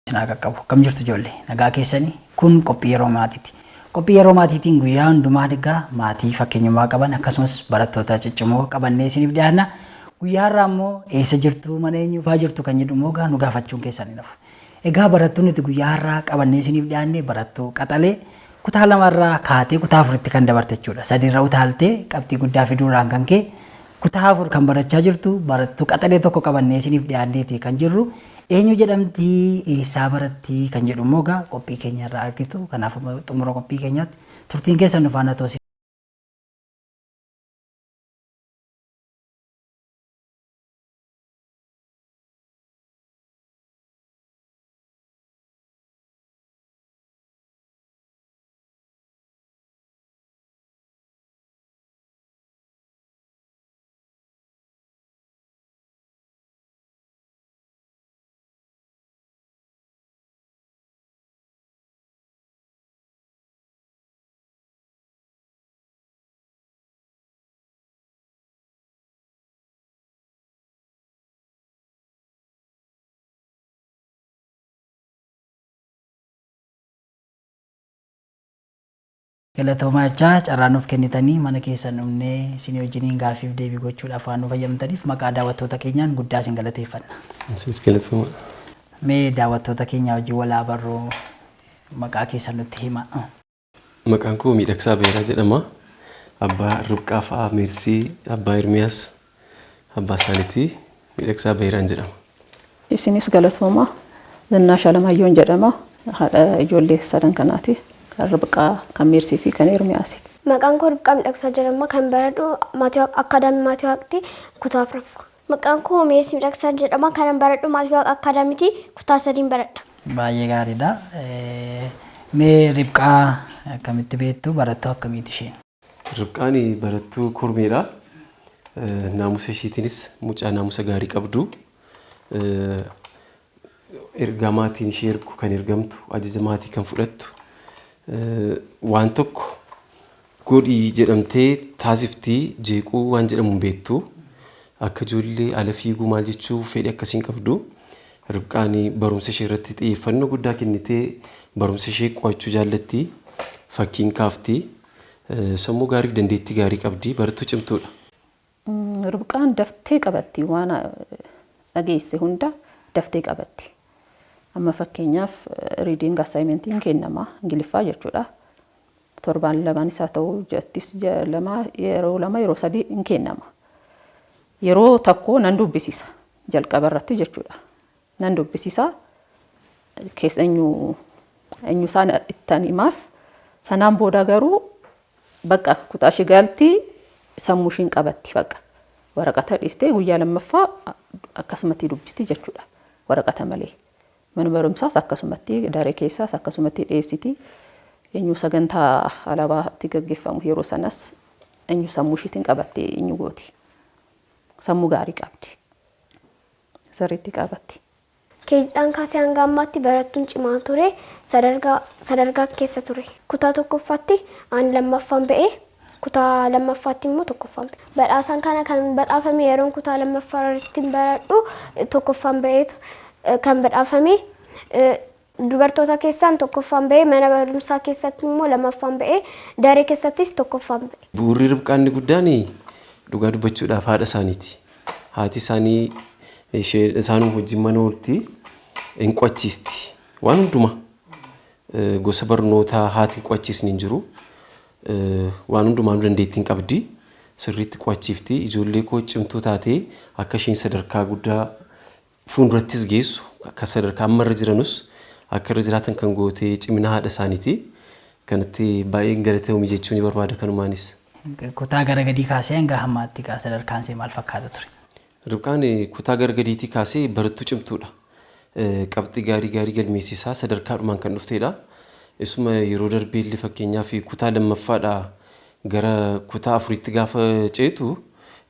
Isin haa qaqqabu. Akkam jirtu ijoollee? Nagaa keessanii? Kun qophii yeroo maatiiti. Qophii yeroo maatiitiin guyyaa hundumaa egaa maatii fakkeenyummaa qaban akkasumas barattoota ciccimoo qabannee isiniif dhiyaanna. Guyyaa har'aa immoo eessa jirtu, mana eenyuufaa jirtu kan jedhu immoo egaa nu gaafachuun keessan hin hafu. Egaa barattuun nuti guyyaa har'aa qabannee isiniif dhiyaanne barattuu qaxalee kutaa lamarraa kaatee kutaa afuritti kan dabarte jechuudha. Sadiirra utaaltee qabxii guddaa fiduurraan kan ka'e kutaa 4 kan barachaa jirtu barattuu qaxalee tokko qabannee isiniif dhiyaanneeti kan jirru. Eenyu jedhamti, eessaa baratti kan jedhu immoo egaa qophii keenya irraa argitu. Kanaaf amma xumura qophii keenyaatti turtiin keessan nu faana ta'uu Galatoomaa jechaa carraa nuuf kennitanii mana keessan dhufnee isinii wajjiniin gaaffiif deebii gochuudhaaf waan nuuf hayyamtaniif maqaa daawwattoota keenyaan guddaa isin galateeffanna. Isinis galatoomaa. Mee daawwattoota keenyaa wajjin wal haa barru maqaa keessan nutti himaa. Maqaan koo Miidhagsaa Beeraa jedhama. Abbaa Ribqaa fa'aa Meersii, abbaa Ermiyaas, abbaa isaaniiti. Miidhagsaa Beeraan jedhama. Isinis galatoomaa. Zinnaash Alamaayyoon jedhama. Haadha ijoollee sadan kanaati. Kan Ribqaa, kan Meersii fi kan Ermiyaasiiti. Maqaan koo Ribqaa Midhagsaa jedhama. Kan baradhu Akkaadaamii Maatiwaaqti kutaa 4ffaa. Maqaan koo Meersii Midhagsaan jedhama. Kanan baradhu Maatiwaaq Akkaadaamiiti kutaa 3n baradha. Baay'ee gaariidha. Mee Ribqaa akkamitti beektu? Barattuu akkamiiti isheen? Ribqaan barattuu kormeedha. Naamusa ishiitiinis mucaa naamusa gaarii qabdu. Ergaa maatiin ishee ergu kan ergamtu, ajaja maatii kan fudhattu, waan tokko godhi jedhamtee taasifti jeequu waan jedhamu hin beektu. Akka ijoollee ala fiiguu maal jechuu fedhi akkasii hin qabdu. Ribqaan barumsa ishee irratti xiyyeeffannoo guddaa kennitee barumsa ishee qo'achuu jaallatti. Fakkiin kaafti. Sammuu gaariif dandeettii gaarii qabdi. Barattuu cimtuudha. Ribqaan daftee qabatti waan dhageesse hunda daftee qabatti. Amma fakkeenyaaf reading assignmentiin kennama Ingiliffaa jechuudha. Torbaan lamaanis haa ta'u ji'attis ji'a lama yeroo lama yeroo sadii hin kennama. Yeroo tokko nan dubbisisa jalqaba irratti jechuudha. Nan dubbisisa keessa eenyu eenyu isaan ittan himaaf sanaan booda garuu bakka kutaa ishee galti sammuu ishiin qabatti bakka waraqata dhiistee guyyaa lammaffaa akkasumatti dubbisti jechuudha waraqata malee. Mana barumsaas akkasumatti daree keessaas akkasumatti dhiyeessiti. Eenyu sagantaa alaabaatti gaggeeffamu yeroo sanas eenyu sammuu ishiitiin qabattee eenyu gooti. Sammuu gaarii qabdi. Sirriitti qabatti. Keejiidhaan kaasee hanga ammaatti barattuun cimaa ture. Sadarkaa sadarkaa keessa ture. Kutaa tokkoffaatti ani lammaffaan ba'e. Kutaa lammaffaatti immoo tokkoffaan ba'e. Badhaasaan kana kan badhaafame yeroon kutaa lammaffaa irratti baradhu tokkoffaan ba'eetu kan badhaafame. Dubartoota keessaan tokkoffaan ba'e, mana barumsaa keessatti immoo lammaffaan ba'e, daree keessattis tokkoffaan ba'e. Bu'uurri Ribqaa inni guddaan dhugaa dubbachuudhaaf haadha isaaniiti. Haati isaanii ishee isaanuma wajjin mana oolti, hin qo'achiisti. Waan hundumaa gosa barnootaa haati hin qo'achiisne hin jiru. Waan hundumaanuu dandeettii hin qabdi. Sirriitti qo'achiifti. Ijoollee koo cimtuu taatee akka isheen sadarkaa guddaa fuuldurattis geessu akka sadarkaa amma irra jiranus akka irra jiraatan kan goote cimina haadha isaaniiti. Kanatti baay'een galatoomi jechuu ni barbaada kanumaanis. Kutaa gara gadii kaasee hanga hammaatti egaa sadarkaan ishee maal fakkaata ture? Ribqaan kutaa gara gadiitii kaasee barattuu cimtuudha. Qabxii gaarii gaarii galmeessisaa sadarkaadhumaan kan dhufteedha. Isuma yeroo darbee illee fakkeenyaaf kutaa lammaffaadhaa gara kutaa afuriitti gaafa ceetu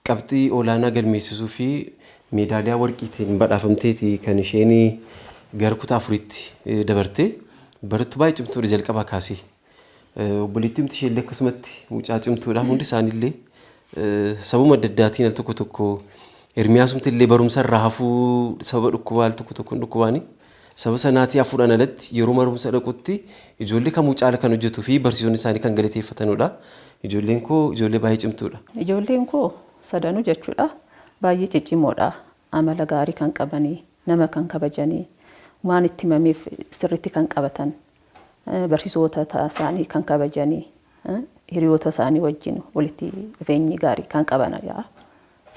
qabxii olaanaa galmeessisuu fi meedaaliyaa warqiitiin badhaafamteeti kan isheen gara kutaa afuriitti dabarte. Barattuu baay'ee cimtuudha jalqabaa kaasee. Obboleettiimti ishee illee akkasumatti mucaa cimtuudha. Hundi isaaniillee sababuma adda addaatiin al tokko tokko Ermiyaasumti illee barumsa irraa hafuu sababa dhukkubaa al tokko tokko hin dhukkubaani. Saba sanaatii hafuudhaan alatti yeroo barumsa dhaqutti ijoollee kamuu caala kan hojjetuu fi barsiisonni isaanii kan galateeffatanudha. Ijoolleen koo ijoollee baay'ee cimtuudha. Ijoolleen koo sadanuu jechuudha baay'ee ciccimoodha. Amala gaarii kan qabanii, nama kan kabajanii, waan itti himameef sirriitti kan qabatan, barsiisota isaanii kan kabajanii, hiriyoota isaanii wajjin walitti dhufeenyi gaarii kan qabanidha.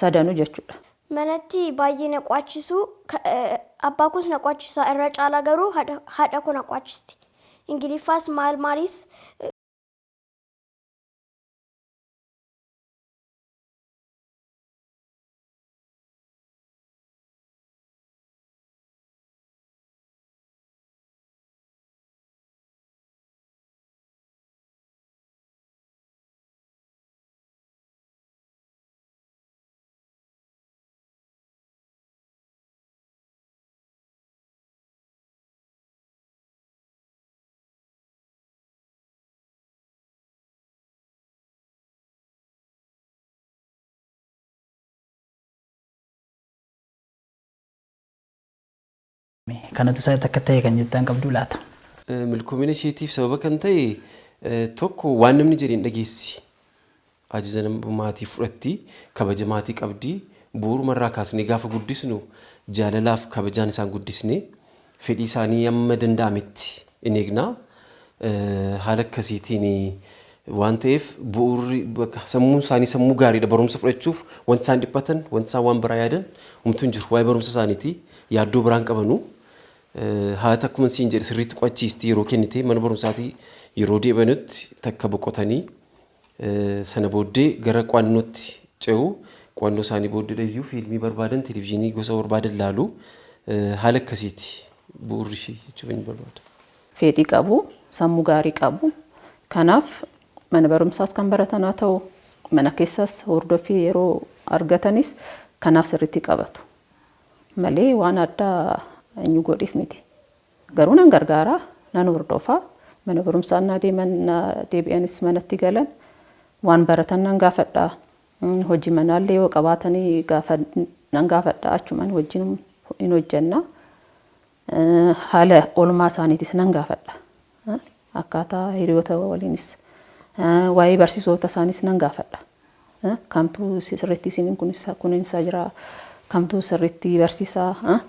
Sadanuu jechuudha. Manatti baay'ee na qo'achiisu. Abbaa koos na qo'achiisa. Irra caalaa garuu haadha koo na qo'achiisti. Ingiliffaas maal maalis. Kanatu isa akka ta'e kan jettan qabdu laata? Milkoomina isheetiif sababa kan ta'e tokko waan namni jedhe hin dhageessi. Ajaja maatii fudhatti, kabaja maatii qabdi. Bu'uurumarraa kaasnee gaafa guddisnu jaalalaaf kabajaan isaan guddisne fedhii isaanii amma danda'ametti in eegna. Haala akkasiitiin waan ta'eef bu'uurri sammuun isaanii sammuu gaariidha. Barumsa fudhachuuf wanti isaan dhiphatan, wanti isaan waan biraa yaadan homtuu hin jiru. Waa'ee barumsa isaaniiti yaaddoo biraan qabanu. Haati akkuma siin jedhe sirriitti qo'achiisti yeroo kennite mana barumsaatii yeroo deebi'anutti takka boqotanii sana booddee gara qo'annootti ce'u. Qo'annoo isaanii booddee iyyuu fiilmii barbaadan, televizyiinii gosa barbaadan laalu. Haala akkasiiti bu'uurri ishee jechuun ni barbaada. Fedhii qabu, sammuu gaarii qabu. Kanaaf mana barumsaas kan baratan haa ta'u, mana keessas hordoffii yeroo argatanis kanaaf sirriitti qabatu. Malee waan addaa eenyu godhiif miti. Garuu nan gargaara, nan hordofa. Mana barumsaa na deeman, na deebi'anis manatti galan waan baratan nan gaafadha. Hojii manaallee yoo qabaatanii nan gaafadha. Achumaan wajjin hin hojjenna. Haala oolmaa isaaniitis nan gaafadha. Akkaataa hiriyoota waliinis waa'ee barsiisota isaaniis nan gaafadha. Kamtuu sirriitti isin kunuunsaa jira, kamtuu sirriitti barsiisaa,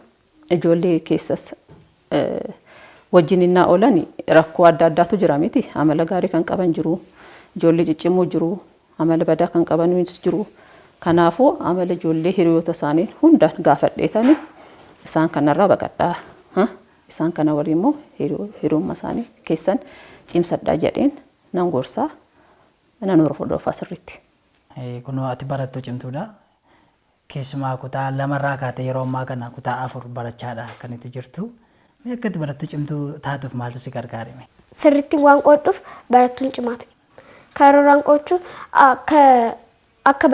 ijoollee keessas wajjin innaa oolan rakkoo adda addaatu jira miti. Amala gaarii kan qaban jiru, ijoollee ciccimoo jiru, amala badaa kan qabanis jiru. Kanaafuu amala ijoollee hiriyoota isaanii hunda gaafadheetani isaan kanarraa baqadhaa. Isaan kana waliin immoo hiriyummaa isaanii keessan cimsadhaa jedheen nan gorsaa, nan hordofa sirriitti. Kunoo ati barattuu cimtuudha. Keessumaa kutaa lamarraa kaatee yeroo ammaa kana kutaa 4 barachaadha kan itti jirtu. Mee akka itti barattuu cimtuu taatuuf maaltu si gargaare? Sirriitti waan qo'adhuuf barattuun cimaa ta'e. Karooraan qo'achuu akka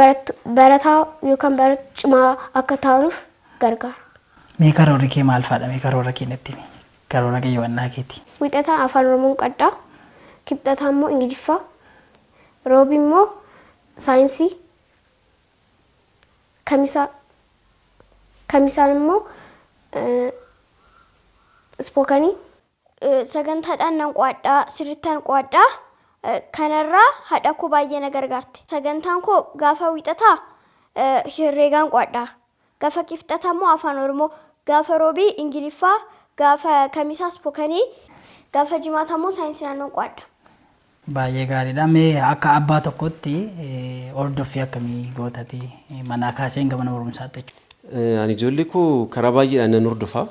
barataa yookaan barattuu cimaa akka taanuuf gargaara. Mee karoorri kee maal fa'aadha? Mee karoora kee natti himi. Karoora qayyabannaa keeti. Wiixataan Afaan Oromoon qo'adha. Kibxataa immoo Ingiliffaa. Roobi immoo saayinsii. Kamisaan immoo spoken. Sagantaadhaan nan qo'adhaa, sirrittaan qo'adhaa. Kanarraa haadha koo baay'ee na gargaarte. Sagantaan koo gaafa wiixataa herreegaan qo'adhaa. Gaafa kibxataa immoo Afaan Oromoo, gaafa roobii Ingiliffaa, gaafa kamisaa spoken, gaafa jimaataa immoo saayinsii naannoo qo'adha. Baay'ee gaariidha. Mee akka abbaa tokkotti hordoffii akkamii gootati manaa kaasee hanga mana barumsaatti jechuudha? Ani ijoollee koo karaa baay'eedhaan nan hordofa.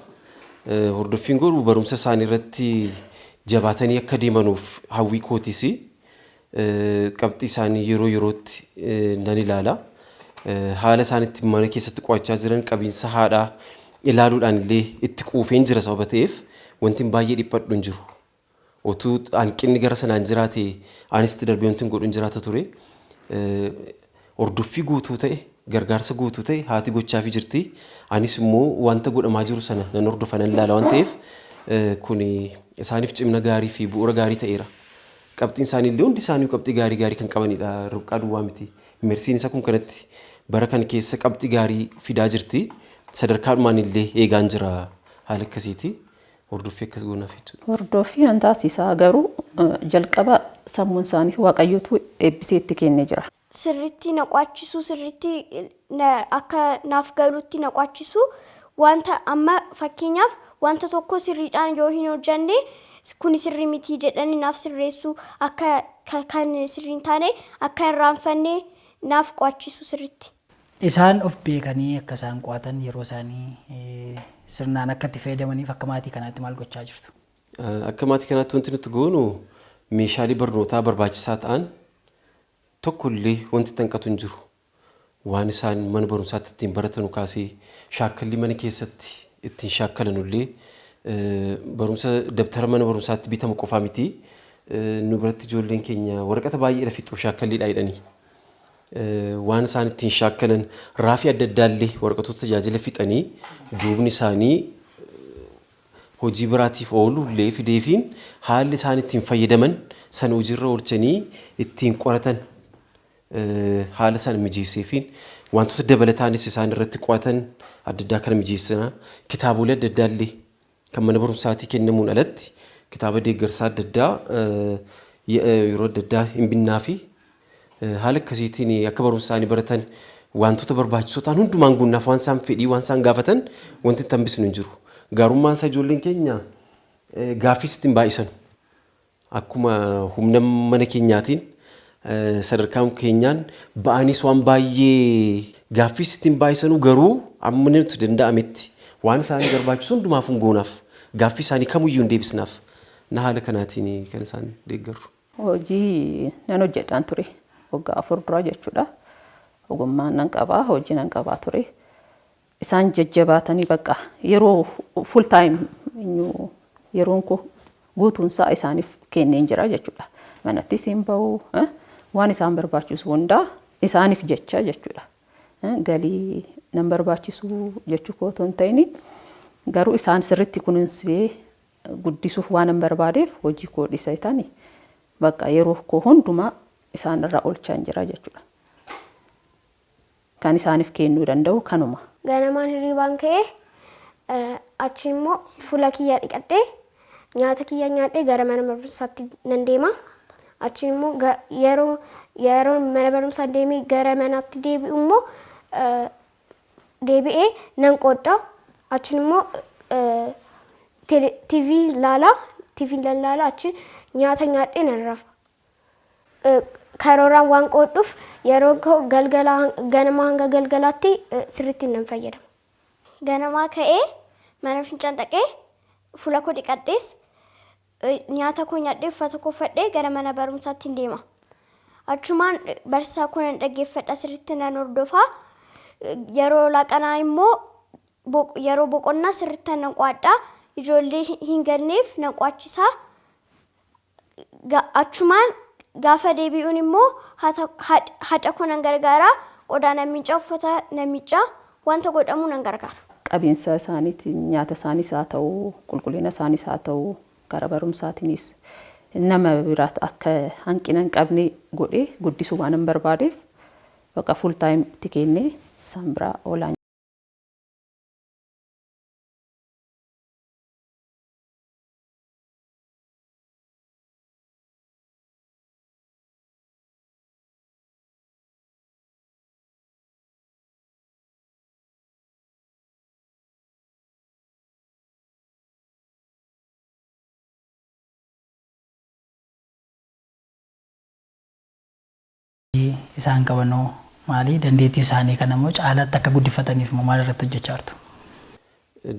Hordoffiin godhu barumsa isaanii irratti jabaatanii akka deemanuuf hawwii kootis qabxii isaanii yeroo yerootti nan ilaala. Haala isaan itti mana keessatti qo'achaa jiran qabiinsa haadhaa ilaaluudhaan illee itti quufeen jira sababa ta'eef wanti baay'ee dhiphadhu hin jiru. Otuu hanqinni gara sanaan jiraate anis itti darbee wanti godhu hin jiraata ture. Hordoffii guutuu ta'e, gargaarsa guutuu ta'e haati gochaafii jirti. Anis immoo wanta godhamaa jiru sana nan hordofa, nan ilaala waan ta'eef kun isaaniif cimina gaarii fi bu'uura gaarii ta'eera. Qabxiin isaanii illee hundi isaanii qabxii gaarii gaarii kan qabanidha. Ribqaa duwwaa miti. Mersiin isa kun kanatti bara kana keessa qabxii gaarii fidaa jirti. Sadarkaadhumaan illee eegaan jira haala akkasiiti. Hordoffii akkas goonaaf jechuudha. Hordoffii nan taasisaa, garuu jalqaba sammuun isaanii Waaqayyotu eebbisee itti kennee jira. Sirriitti na qo'achisuu, sirriitti akka naaf galutti na qo'achisuu. Wanta amma fakkeenyaaf wanta tokko sirriidhaan yoo hin hojjanne, kuni sirrii miti jedhanii naaf sirreessuu, akka kan sirrii hin taane akka hin irraanfanne naaf qo'achisuu sirriitti. Isaan of beekanii akka isaan qo'atan, yeroo isaanii sirnaan akka itti fayyadamaniif akka maatii kanaatti maal gochaa jirtu? Akka maatii kanaatti wanti nuti goonu, meeshaalee barnootaa barbaachisaa ta'an tokko illee wanti hanqatu hin jiru. Waan isaan mana barumsaatti ittiin baratanu kaasee, shaakkalli mana keessatti ittiin shaakkalanullee, barumsa dabtara mana barumsaatti bitamu qofaa miti. Nu biratti ijoolleen keenya waraqata baay'eedha fixu shaakkalliidha jedhanii. Waan isaan ittiin shaakkalan raafii adda addaallee, waraqatoota tajaajila fixanii duubni isaanii hojii biraatiif oolu illee fideefiin, haalli isaan ittiin fayyadaman sana hojiirra oolchanii ittiin qoratan haala sana mijeesseefiin, wantoota dabalataanis isaan irratti qo'atan adda addaa kana mijeessina. Kitaabolee adda addaallee kan mana barumsaatii kennamuun alatti kitaaba deeggarsaa adda addaa yeroo adda addaa hin binnaa fi haala akkasiitiin akka barumsa isaanii baratan wantoota barbaachisoo ta'an hundumaan guunnaaf. Waan isaan fedhii, waan isaan gaafatan wanti itti hambisnu hin jiru. Gaarummaan isaa ijoolleen keenya gaaffiis ittiin baay'isan. Akkuma humna mana keenyaatiin, sadarkaa keenyaan ba'anis waan baay'ee gaaffiis ittiin baay'isanuu, garuu amma nuti danda'ametti waan isaanii barbaachisu hundumaaf hin goonaaf, gaaffii isaanii kamiyyuu hin deebisnaaf, na haala kanaatiin kan isaan deeggarru. Hojii nan hojjedhaan ture waggaa 4 dura jechuudha. Ogummaa nan qabaa, hojii nan qabaa ture. Isaan jajjabaatanii bakka yeroo full time yeroon koo guutuunsaa isaaniif kenneen jira jechuudha. Manattis hin bahu, waan isaan barbaachisu hundaa isaaniif jecha jechuudha. Galii nan barbaachisu jechuu koo otoo hin ta'in, garuu isaan sirriitti kunuunsee guddisuuf waan hin barbaadeef hojii koo dhiisanii bakka yeroo koo hundumaa isaan irraa oolchaa jira jechuudha. Kan isaaniif kennuu danda'u kanuma. Ganamaan hirribaan ka'ee, achi immoo fuula kiyya dhiqadhee, nyaata kiyya nyaadhee gara mana barumsaatti nan deema. Achi immoo yeroo mana barumsaa deemee gara manaatti deebi'u immoo, deebi'ee nan qoodha. Achi immoo TV laala, TV nan laala, achi nyaata nyaadhee nan rafa. Karooraan waan qoodhuuf yeroo koo galgala ganama hanga galgalaatti sirriitti nan fayyadama. Ganamaa ka'ee mana fincaan dhaqee, fuula koo dhiqadhees, nyaata koo nyaadhee, uffata koo uffadhee gara mana barumsaatti hin deema. Achumaan barsiisaa koo nan dhaggeeffadha, sirriitti nan hordofaa. Yeroo laaqanaa immoo, yeroo boqonnaa sirriitti nan qo'adha. Ijoollee hin galneef nan qo'achisaa. Achumaan gaafa deebi'uun immoo haadha koo nan gargaara. Qodaa nan miicaa, uffata nan miicaa, wanta godhamu nan gargaara. Qabiinsa isaaniitiin, nyaata isaaniis haa ta'u, qulqullina isaaniis haa ta'u, karaa barumsaatiinis nama biraatti akka hanqina hin qabne godhee guddisuu waan hin barbaadeef bakka full time itti kennee isaan biraa oolaan. Isaan qabanoo maali? Dandeettii isaanii kana immoo caalaatti akka guddifataniif immoo maal irratti hojjechaa jirtu?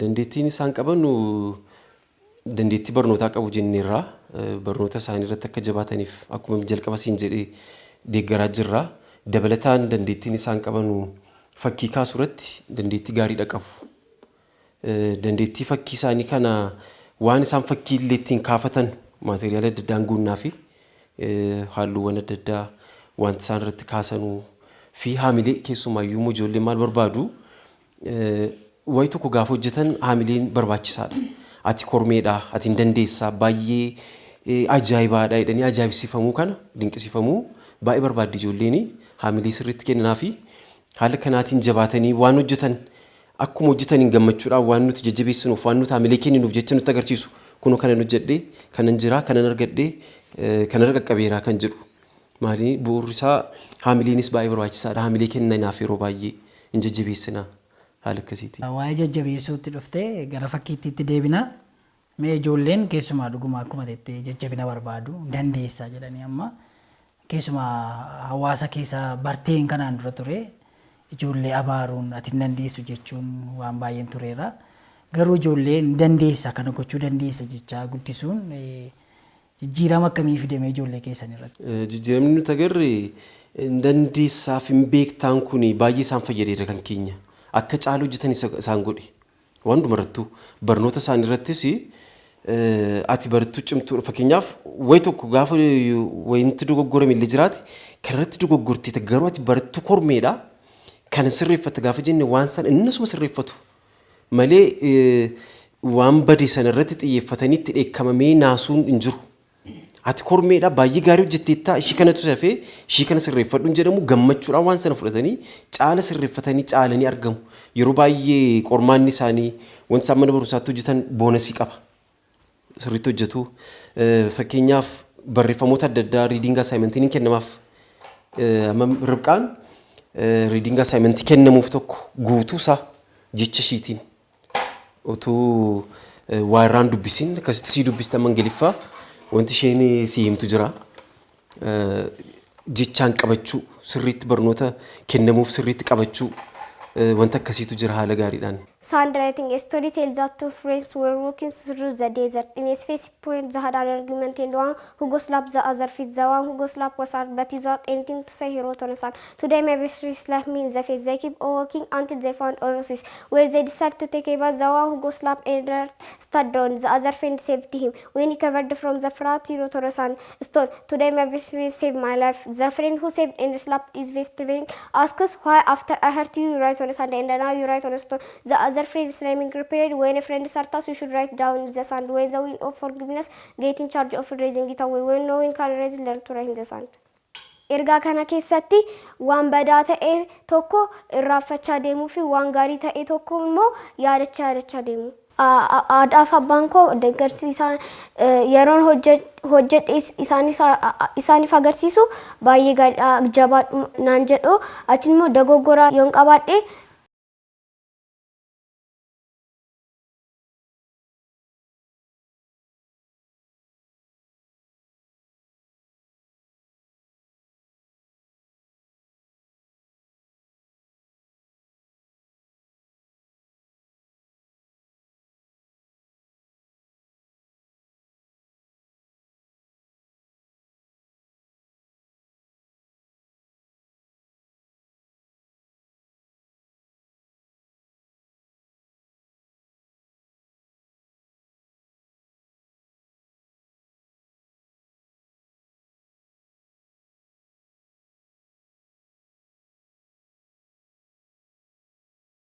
Dandeettiin isaan qaban dandeettii barnootaa qabu jenneerra. Barnoota isaanii irratti akka jabaataniif akkuma jalqaba siin jedhee deeggaraa jirra. Dabalataan dandeettiin isaan qaban fakkii kaasuu irratti dandeettii gaariidha qabu. Dandeettii fakkii isaanii kana waan isaan fakkii illee ittiin kaafatan maateriyaala adda addaan guunnaa fi halluuwwan adda addaa wanti isaan irratti kaasanuu fi haamilee. Keessumaayyuu immoo ijoolleen maal barbaadu? Wayi tokko gaafa hojjetan haamileen barbaachisaadha. Ati kormeedha, ati hin dandeessaa, baay'ee ajaa'ibaadha jedhanii ajaa'ibsiifamuu kana, dinqisiifamuu baay'ee barbaaddi ijoolleen. Haamilee sirriitti kennaa fi haala kanaatiin jabaatanii waan hojjetan Akkuma hojjetaniin gammachuudhaan waan nuti jajjabeessinuuf, waan nuti haamilee kenninuuf jecha nutti agarsiisu. Kunoo kanan hojjedhee, kanan jiraa, kanan argadhee, kanarra qaqqabeeraa kan jedhu. Maali, bu'uurri isaa haamileenis baay'ee barbaachisaadha. Haamilee kenninaaf yeroo baay'ee hin jajjabeessina haala akkasiitiin. Waa'ee jajjabeessuutti dhuftee gara fakkiittiitti deebina. Mee ijoolleen keessumaa dhuguma akkuma jettee jajjabina barbaadu, dandeessaa jedhanii, amma keessumaa hawaasa keessa barteen kanaan dura ture ijoollee abaaruun, ati hin dandeessu jechuun waan baay'een tureera. Garuu ijoollee hin dandeessa, kana gochuu dandeessa jechaa guddisuun jijjiirama akkamii fidamee ijoollee keessan irratti? Jijjiiramni nuti agarre, hin dandeessaaf hin beektaan kun baay'ee isaan fayyadeera kan keenya. Akka caalu hojjetan isaan godhe. Waan hundumarrattuu barnoota isaanii irrattis ati barattuu cimtuu, fakkeenyaaf wayi tokko gaafa wayinti dogoggorame illee jiraate, kanarratti dogoggorteeta garuu ati barattuu kormeedha, kana sirreeffatta gaafa jenne waan sana innasuma sirreeffatu malee waan bade sana irratti xiyyeeffatanii itti dheekkamamee naasuun hin jiru. Ati kormeedha, baay'ee gaarii hojjetteettaa, ishii kanatu safee, ishii kana sirreeffadhu hin jedhamu. Gammachuudhaan waan sana fudhatanii caala sirreeffatanii caalanii argamu. Yeroo baay'ee qormaanni isaanii, wanti isaan mana barumsaatti hojjetan bonusii qaba. Sirriitti hojjetu. Fakkeenyaaf barreeffamoota adda addaa reading assignmentiin ni kennamaaf. Amma Ribqaan reading assignmentii kennamuuf tokko guutuu isaa jecha ishiitiin utuu waa irraan dubbisin akkasitti sii dubbiste, amma Ingiliffaa wanti isheen sii himtu jira. Jechaan qabachuu, sirriitti barnoota kennamuuf sirriitti qabachuu, wanta akkasiitu jira haala gaariidhaan. Sand writing. A story tells that two friends were walking through the desert. In a specific point, they had an argument, and one who got slapped the other feet. The one who got slapped was hurt, but without anything to say, he wrote on the sand, "Today, my best friend slapped me in the face." They keep on walking until they found oasis, where they decided to take a bath. The one who got slapped and hurt started down. The other friend saved him. When he covered from the frat, he wrote on the sand stone, "Today, my best friend saved my life." The friend who saved and slapped his best friend asks, "Why after I hurt you, you write on the sand, and now you write on a stone?" The other friend slamming replied, "When a friend hurts us, we should write down in the sand. When the wind of forgiveness get in charge of erasing it away. When no one can erase, learn to write in the sand." Ergaa kana keessatti waan badaa ta'e tokko irraanfachaa deemuu fi waan gaarii ta'e tokko immoo yaadachaa yaadachaa deemu. Haadhaaf abbaan koo deeggarsi isaan yeroon hojjedhe isaaniif agarsiisu baay'ee gaariidha, jabaadhu naan jedhu. Achi immoo dogoggora yoon qabaadhe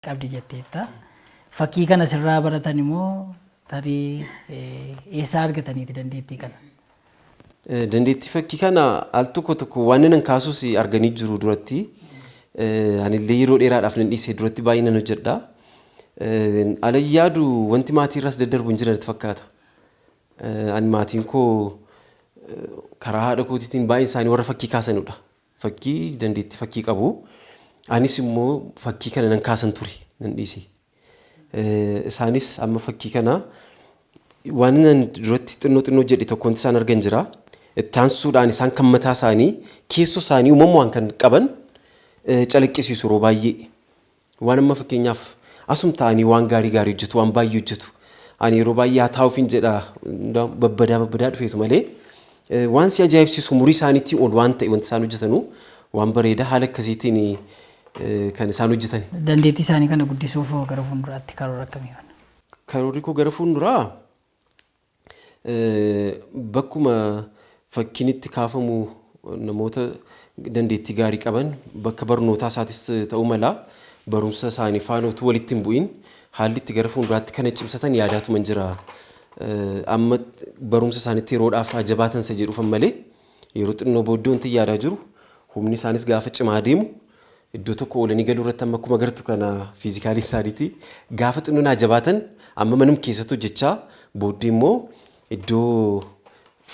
Qabdi jetteetta. Fakkii kana sirraa baratan immoo tarii eessaa argataniiti dandeettii kana? Dandeettii fakkii kana al tokko tokko waan nan kaasus arganii jiru duratti. Anillee yeroo dheeraadhaaf nan dhiise, duratti baay'ee nan hojjedha. Ala yaadu wanti maatii irraas daddarbu hin jiran natti fakkaata. Ani maatiin koo karaa haadha kootiitiin baay'een isaanii warra fakkii kaasanidha. Fakkii dandeettii fakkii qabu. Anis immoo fakkii kana nan kaasan ture, nan dhiise. Isaanis amma fakkii kana waan nan duratti xinnoo xinnoo jedhe tokko wanti isaan argan jira. Itti aansuudhaan isaan kan mataa isaanii keessoo isaanii uumamumaan kan qaban calaqqisiisu yeroo baay'ee. Waan amma fakkeenyaaf asum ta'anii waan gaarii gaarii hojjetu, waan baay'ee hojjetu. Ani yeroo baay'ee haa taa'uufin jedha, babbadaa babbadaa dhufeetu malee waan si ajaa'ibsiisu umurii isaaniitii ol waan ta'e wanti isaan hojjetanu waan bareeda, haala akkasiitiin kan isaan hojjetan. Dandeettii isaanii kana guddisuuf hoo gara fuulduraatti karoora akkamii qabna? Karoorri koo gara fuulduraa bakkuma fakkiin itti kaafamu namoota dandeettii gaarii qaban, bakka barnootaa isaatis ta'uu mala, barumsa isaanii faana utuu walitti hin bu'in haalli itti gara fuulduraatti kana cimsatan yaadaatuman jira. Amma barumsa isaaniitti yeroodhaaf haa jabaatan isa jedhuufan malee yeroo xinnoo booddee wanti yaadaa jiru humni isaanis gaafa cimaa deemu Iddoo tokko oolanii galuu irratti amma akkuma agartu kana physicalii isaaniiti. Gaafa xinnoo naa jabaatan amma manuma keessatti hojjechaa, booddee immoo iddoo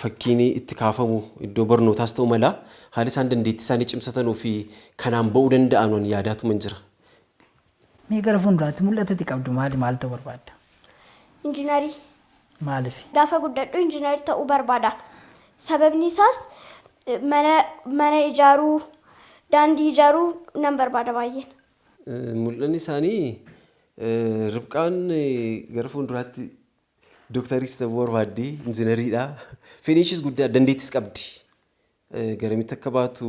fakkiin itti kaafamu, iddoo barnootaas ta'uu mala, haala isaan dandeettii isaanii cimsatanuu fi kanaan ba'uu danda'an yaadaatuman jira. Mee gara fuulduraatti mul'atati qabdu maali, maal ta'uu barbaadda? Injiinarii. Maaliif? Gaafa guddadhu injiinarii ta'uu barbaada. Sababni isaas mana ijaaruu, daandii ijaaruu nan barbaada baay'een. Mul'anni isaanii, Ribqaan gara fuulduraatti doktariis ta'uu barbaaddi, injiinariidha. Fedhiin ishees guddaa, dandeettis qabdi. Garamitti akka baatu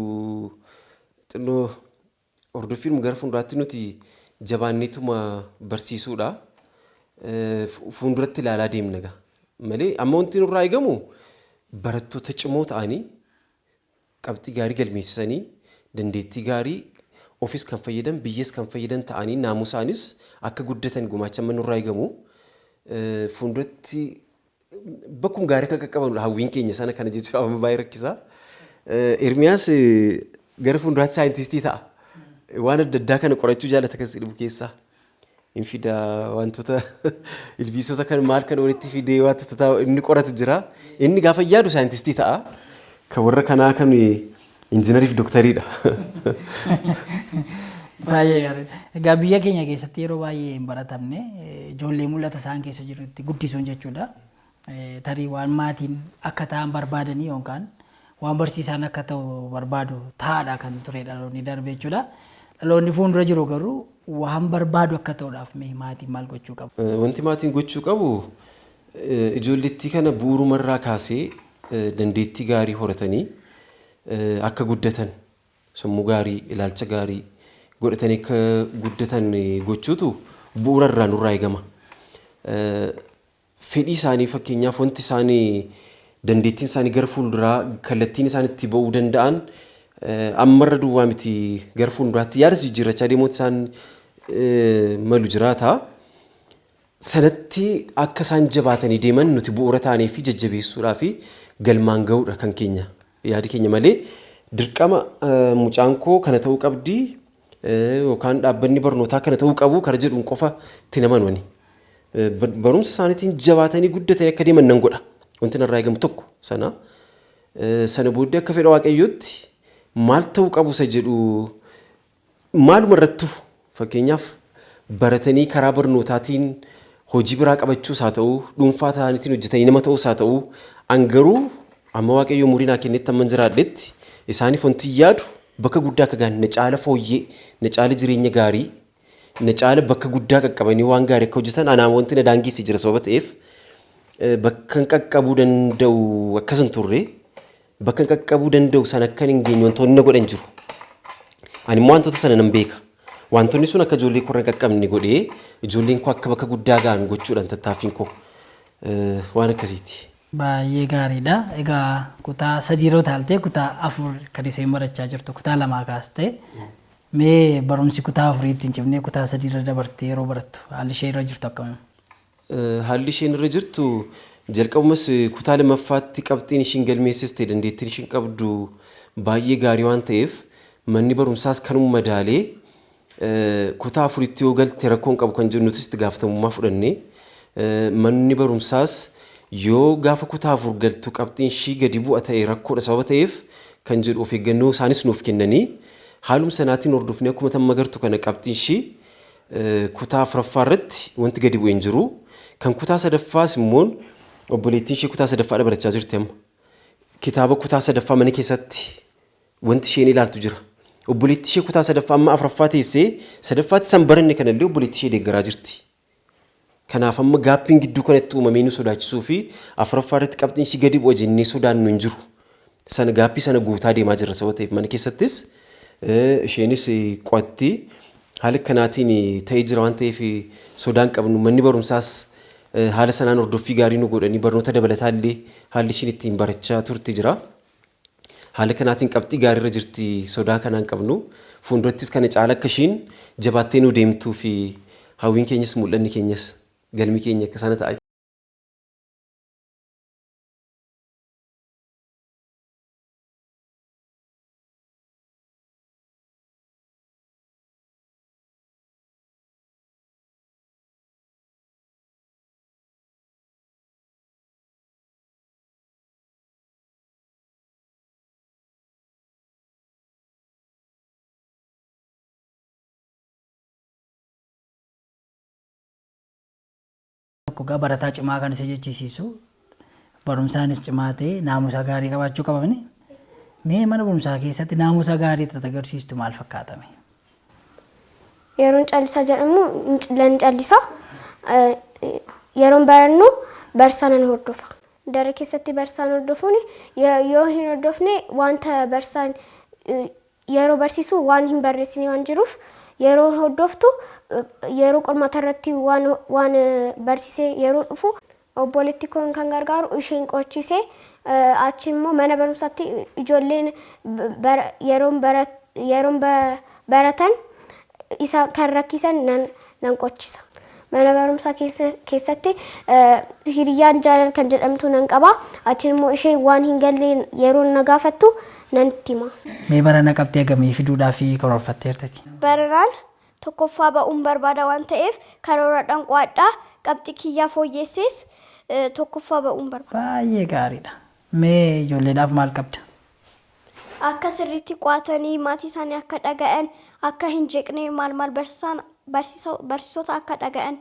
xinnoo hordoffiin gara fuulduraatti nuti jabaanneetuma barsiisuudha. Fuulduratti ilaalaa deemna gaa. Malee amma wanti nurraa eegamu barattoota cimoo ta'anii, qabxii gaarii galmeessisanii, dandeettii gaarii ofis kan fayyadan, biyyas kan fayyadan ta'anii, naamusaanis akka guddatan gumaacha amma nurraa eegamu. Fuulduratti bakkuma gaarii akka qaqqabanudha hawwiin keenya, sana kana jechuudha amma baay'ee rakkisaa. Ermiyaas gara fuulduraatti saayintistii ta'a. Waan adda addaa kana qorachuu jaalata kan si dhibu keessaa. Hin fida wantoota ilbiisota kan maal kan walitti fidee wantoota inni qoratu jira. Inni gaafa yaadu saayintistii ta'a. Kan warra kanaa kan injiinariif doktariidha. Baay'ee gaariidha. Egaa biyya keenya keessatti yeroo baay'ee hin baratamne ijoollee mul'ata isaan keessa jirutti guddisuun jechuudha. Tarii waan maatiin akka ta'an barbaadanii yookaan waan barsiisaan akka ta'u barbaadu ta'aadha kan ture dhaloonni darbe jechuudha. Dhaloonni fuuldura jiru garuu waan barbaadu akka ta'uudhaaf mee maatiin maal gochuu qabu? Wanti maatiin gochuu qabu, ijoollettii kana bu'uurumarraa kaasee dandeettii gaarii horatanii akka guddatan, sammuu gaarii, ilaalcha gaarii godhatanii akka guddatan gochuutu bu'uura irraa nurraa eegama. Fedhii isaanii, fakkeenyaaf wanti isaanii dandeettiin isaanii gara fuulduraa kallattiin isaan itti ba'uu danda'an, ammarra duwwaa miti, gara fuulduraatti yaadas jijjiirrachaa deemuutti isaan malu jiraata. Sanatti akka isaan jabaatanii deeman nuti bu'uura ta'anii fi jajjabeessuudhaa fi galmaan ga'uudha kan keenya yaadi keenya, malee dirqama mucaan koo kana ta'uu qabdi yookaan dhaabbanni barnootaa kana ta'uu qabu kara jedhuun qofa itti naman. Barumsa isaaniitiin jabaatanii guddatanii akka deeman nan godha. Wanti narraa eegamu tokko sana. Sana booddee akka fedha Waaqayyootti maal ta'uu qabu isa jedhu, maaluma irrattu, fakkeenyaaf baratanii karaa barnootaatiin hojii biraa qabachuus haa ta'u, dhuunfaa ta'aniitiin hojjetanii nama ta'uus haa ta'u, an garuu amma Waaqayyo umurii naa kennetti, amma jiraadhetti, isaaniif wanti yaadu bakka guddaa akka gahan, na caala fooyyee, na caala jireenya gaarii, na caala bakka guddaa qaqqabanii waan gaarii akka hojjetan. Anaan wanti na daangeesse jira sababa ta'eef, bakka hin qaqqabuu danda'u akkas hin turre, bakka hin qaqqabuu danda'u sana akka hin geenye wantoonni na godhan jiru. Ani immoo wantoota sana nan beeka. Wantoonni sun akka ijoollee koo irra hin qaqqabne godhee ijoolleen koo akka bakka guddaa ga'an gochuudhaan tattaaffiin koo waan akkasiiti. Baay'ee gaariidha. Egaa kutaa sadii yeroo taaltee kutaa afur kan isheen barachaa jirtu kutaa lamaa kaastee, mee barumsi kutaa afuriitti hin cimnee kutaa sadii irra dabartee yeroo barattu haalli ishee irra jirtu akkami? Haalli isheen irra jirtu, jalqabumas kutaa lamaffaatti qabxiin ishiin galmeessiste, dandeettiin ishiin qabdu baay'ee gaarii waan ta'eef, manni barumsaas kanuma madaalee kutaa afuritti yoo galte rakkoon qabu kan jedhu, nutis itti gaafatamummaa fudhanne, manni barumsaas yoo gaafa kutaa afur galtu qabxiin ishii gadi bu'a ta'e rakkoodha sababa ta'eef kan jedhu of eeggannoo isaanis nuuf kennanii, haaluma sanaatiin hordofnee akkuma tamma agartu kana qabxiin ishii kutaa afuraffaa irratti wanti gadi bu'e hin jiru. Kan kutaa sadaffaas immoo obboleettiin ishee kutaa sadaffaadha barachaa jirti amma. Kitaaba kutaa sadaffaa mana keessatti wanti isheen ilaaltu jira. Obboleettii ishee kutaa sadaffaa amma afuraffaa teessee sadaffaatti san baranne kanallee obboleettii ishee deeggaraa jirti. Kanaaf amma gapiin gidduu kanatti uumamee nu sodaachisuu fi afuraffaa irratti qabxiin ishii gadi bu'a jennee sodaannu hin jiru. Sana gapii sana guutaa deemaa jirra sababa ta'eef mana keessattis isheenis qo'atti. Haala akkanaatiin ta'ee jira waan ta'eef sodaan qabnu, manni barumsaas haala sanaan hordoffii gaarii nu godhanii barnoota dabalataa illee haalli ishiin ittiin barachaa turte jira. Haala kanaatiin qabxii gaarii irra jirti, sodaa kanaan qabnu. Fuuldurattis kana caala akka ishiin jabaattee nu deemtuu fi hawwiin keenyas, mul'anni keenyas, galmi keenya akka sana ta'a. Tokko egaa barataa cimaa kan isa jechisiisu barumsaanis cimaa ta'e naamusa gaarii qabaachuu qabamni. Mee mana barumsaa keessatti naamusa gaarii itti agarsiistu maal fakkaatame? Yeroon callisaa jedhamu nan callisa. Yeroon barannu barsaa nan hordofa. Daree keessatti barsaan hordofuun yoo hin hordofne wanta barsaan yeroo barsiisu waan hin barreessine waan jiruuf yeroo hordoftu yeroo qormaata irratti waan waan barsiisee yeroo dhufu obboleetti koon kan gargaaru isheen qo'achiisee achi immoo mana barumsaatti ijoolleen yeroon baratan isa kan rakkisan nan nan qo'achisa. Mana barumsaa keessatti hiriyyaan Jaalal kan jedhamtu nan qaba. Achiin immoo ishee waan hin galle yeroo na gaafattu nan itti hima. Mee barana qabxee hagamii fiduudhaaf karoorfatteertati? Baranaan tokkoffaa ba'uun barbaada waan ta'eef karooradhaan qo'adhaa, qabxii kiyyaa fooyyessees tokkoffaa ba'uun barbaada. Baay'ee gaariidha. Mee ijoolleedhaaf maal qabda? Akka sirriitti qo'atanii maatii isaanii akka dhaga'an, akka hin jeeqne, maal maal barsiisota akka dhaga'an.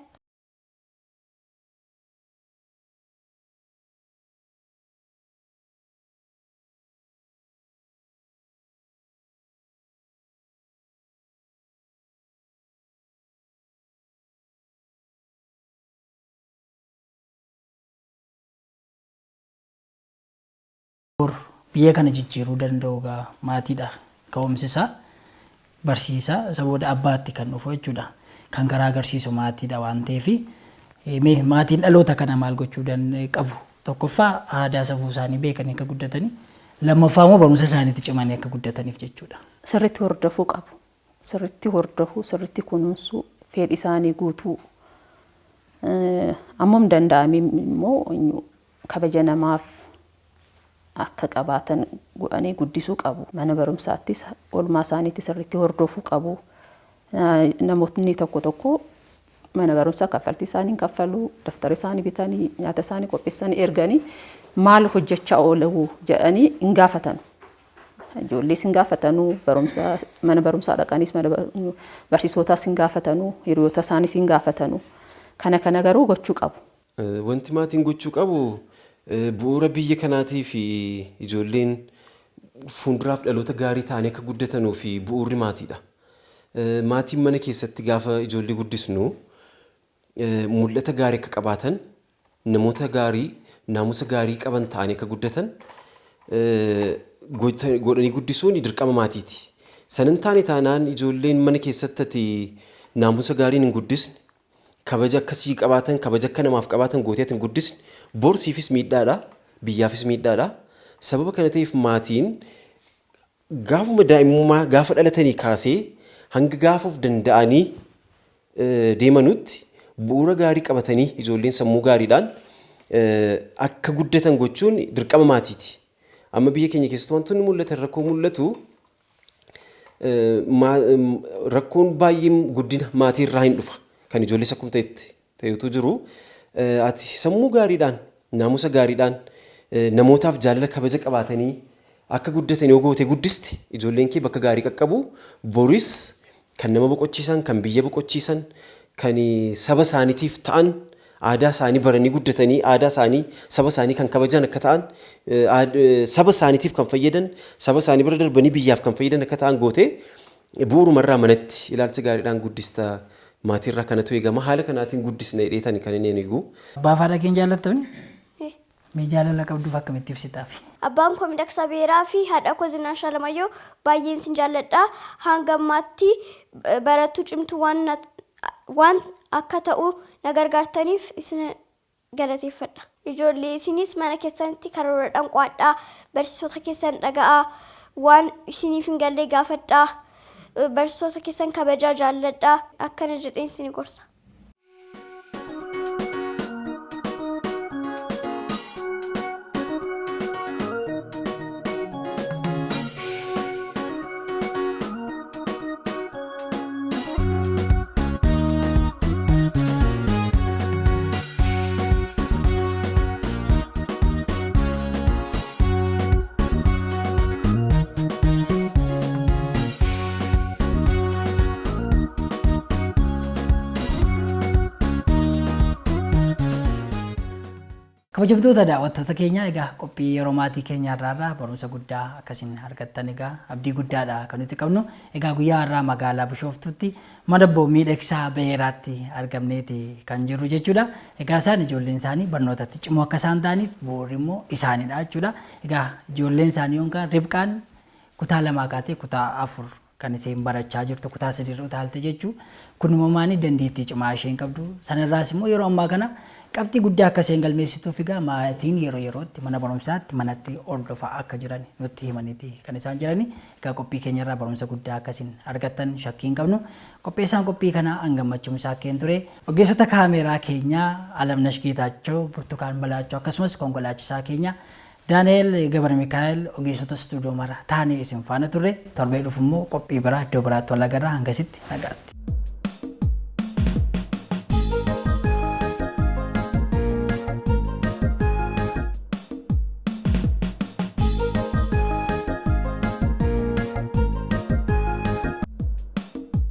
Biyya kana jijjiiruu danda'u egaa maatiidha. Ka'umsi isaa barsiisaa, isa booda abbaatti kan dhufu jechuudha. Kan karaa agarsiisu maatiidha waan ta'eef mee maatiin dhaloota kana maal gochuu qabu? Tokkoffaa aadaa safuu isaanii beekanii akka guddatanii, lammaffaa immoo barumsa isaaniitti cimanii akka guddataniif jechuudha. Sirriitti hordofuu qabu. Sirriitti hordofuu, sirriitti kunuunsuu, fedhi isaanii guutuu. Ammam danda'ame immoo kabaja namaaf akka qabaatan godhanii guddisuu qabu. Mana barumsaattis oolmaa isaaniitti sirriitti hordofuu qabu. Namootni tokko tokko mana barumsaa kaffaltii isaanii kaffalu, daftara isaanii bitanii, nyaata isaanii qopheessanii erganii maal hojjechaa oolu jedhanii hin gaafatan. Ijoollees hin gaafatanu, barumsa mana barumsaa dhaqanis mana barsiisotaas hin gaafatanu, hiriyoota isaaniis hin gaafatanu. Kana kana garuu gochuu qabu. Wanti maatiin gochuu qabu bu'uura biyya kanaatii fi ijoolleen fuulduraaf dhaloota gaarii ta'anii akka guddatanuu fi bu'uurri maatiidha. Maatiin mana keessatti gaafa ijoollee guddisnu mul'ata gaarii akka qabaatan, namoota gaarii, naamusa gaarii qaban ta'anii akka guddatan godhanii guddisuun dirqama maatiiti. Sana hin taane taanaan ijoolleen mana keessatti ati naamusa gaariin hin guddisne, kabaja akkasii qabaatan, kabaja akka namaaf qabaatan gootee ati hin guddisne, bor siifis miidhaadha, biyyaafis miidhaadha. Sababa kana ta'eef maatiin gaafuma daa'imummaa gaafa dhalatanii kaasee hanga gaafa of danda'anii deemanutti bu'uura gaarii qabatanii ijoolleen sammuu gaariidhaan akka guddatan gochuun dirqama maatiiti. Amma biyya keenya keessatti wantoonni mul'atan, rakkoo mul'atu, rakkoon baay'een guddina maatii irraa hin dhufa. Kan ijoollees akkuma ta'etti ta'etu jiru. Ati sammuu gaariidhaan, naamusa gaariidhaan, namootaaf jaalala kabaja qabaatanii akka guddatan yoo goote guddiste, ijoolleen kee bakka gaarii qaqqabu. Boris kan nama boqochiisan, kan biyya boqochiisan, kan saba isaaniitiif ta'an, aadaa isaanii baranii guddatanii aadaa isaanii, saba isaanii kan kabajan akka ta'an, saba isaaniitiif kan fayyadan, saba isaanii bira darbanii biyyaaf kan fayyadan akka ta'an goote bu'uurumarraa manatti ilaalcha gaariidhaan guddista. Maatiirraa kanatu eegama. Haala kanaatiin guddisna jedheetani kan inni eegu. Abbaa fi haadha kee hin jaallattamni? Mee jaalala qabduuf akkamitti ibsitaaf? Abbaan koo Miidhagsaa Beeraa fi haadha koo Zinaash Alamayyoo baay'een sin jaalladha. Hanga ammaatti barattuu cimtuu waan waan akka ta'u na gargaartaniif isin galateeffadha. Ijoollee, isinis mana keessanitti karooradhaan qo'adhaa, barsiisota keessan dhaga'aa, waan isiniif hin galle gaafadhaa, barsiisota keessan kabajaa, jaalladhaa, akkana jedheen isin gorsa. Kabajamtoota daawwattoota keenya, egaa qophii yeroo maatii keenya irraa barumsa guddaa akkasiin argattan egaa abdii guddaadha kan nuti qabnu. Egaa guyyaa har'aa magaalaa Bishooftuutti mana obbo Miidhagsaa Beeraatti argamneeti kan jirru jechuudha. Egaa isaan ijoolleen isaanii barnootatti cimoo akka isaan ta'aniif bu'uurri immoo isaanidha jechuudha. Egaa ijoolleen isaanii yookaan Ribqaan kutaa 2 kaatee kutaa 4 kan isheen barachaa jirtu, kutaa 3 irra utaalte jechuu. Kun immoo maani dandeettii cimaa isheen qabdu. Sanarraas immoo yeroo ammaa kana qabxii guddaa akka isheen galmeessituuf egaa maatiin yeroo yerootti mana barumsaatti manatti hordofaa akka jiran nutti himaniiti kan isaan jirani. Egaa qophii keenyarraa barumsa guddaa akka isin argattan shakkii hin qabnu. Qopheessaan qophii kanaa an Gammachuu Misaakkeen ture. Ogeessota kaameeraa keenyaa Alamnash Geetaachoo, Burtukaan Balaachoo akkasumas konkolaachisaa keenya Daani'eel Gabramikaa'el, ogeessota istuudiyoo mara taanee isin faana turre. Torbee dhufu immoo qophii biraa iddoo biraatti wal agarra. Hangasitti nagaatti.